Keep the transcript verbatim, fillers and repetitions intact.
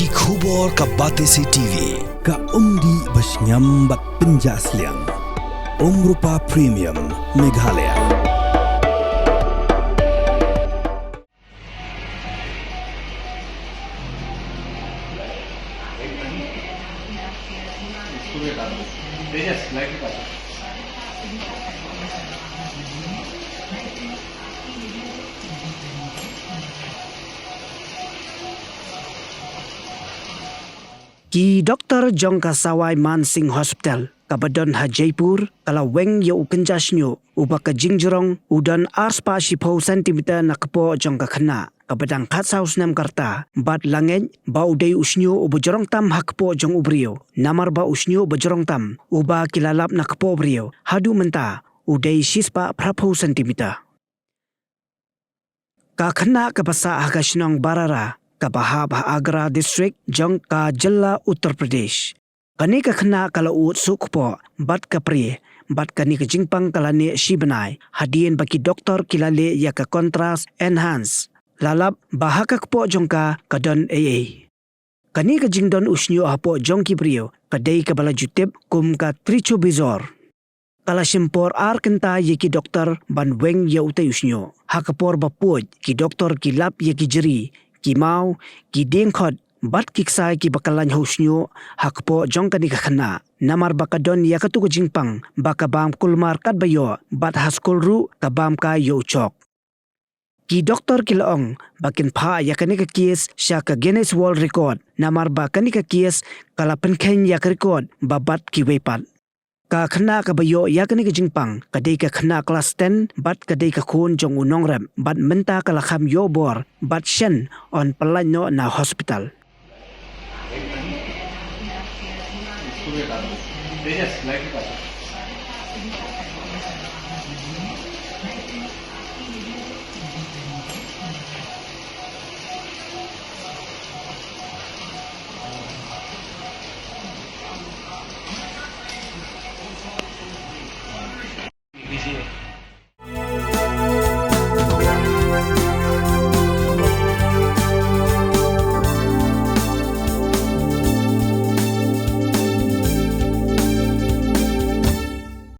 Ki khubor ka Batesi T V, ka umdih ba shngiam bad pynjah sliang. Umrupa Premium, Meghalaya. Ki doktor jong ka Sawai Mansingh Hospital kaba don ha Jaipur ka la weng ïa u kynja shñiuh uba ka jingjrong u don ar spah shiphew centimeter na kpoh jong ka khynnah kaba dang khatsaw snem ka rta, bad la ngeit ba u dei u shñiuh uba jrong tam ha kpoh jong u briew, namar ba u shñiuh ba jrong tam uba ki la lap na kpoh briew haduh mynta u dei shispah phraphew centimeter. Ka khynnah kaba sah ha ka shnong Barara kaba hap ha Agra District jong ka jylla Uttar Pradesh. Kane ka khynnah ka la ud suk kpoh bad ka prie, bad kane ka jingpang ka la neh shi bnai hadien ba ki doktor ki la leh ïa ka contrast enhance. La lap ba ha ka kpoh jong ka ka don ei ei. Kane ka jingdon u shñiuh hapoh jong ki briew ka dei kaba la ju tip kum ka trichobizor. Ka la shim por ar kynta ïa ki doktor ban weng ïa utei u shñiuh. Ha ka por ba pud ki doktor ki lap ïa ki jri, ki maw, ki dieng khot bad ki ksai kiba kylla ha u shñiuh ha kpoh jong kane ka khynnah. Namar ba ka don ïa katu ka jingpang ba ka bam kulmar katba ïoh bad ha skul ruh ka bam kai ïa u chok. Ki doktor ki la ong ba kin phah ïa kane ka case sha ka Guinness World Record, namar ba kane ka case ka la pynkheiñ ïa ka record ba bat kiwei pat. Ka khynnah kaba ïoh ïa kane ka jingpang ka dei ka khynnah klas ten bad ka dei ka khun jong u nongrep, bad mynta ka la kham ïoh bor bad shen yn pyllait noh na hospital.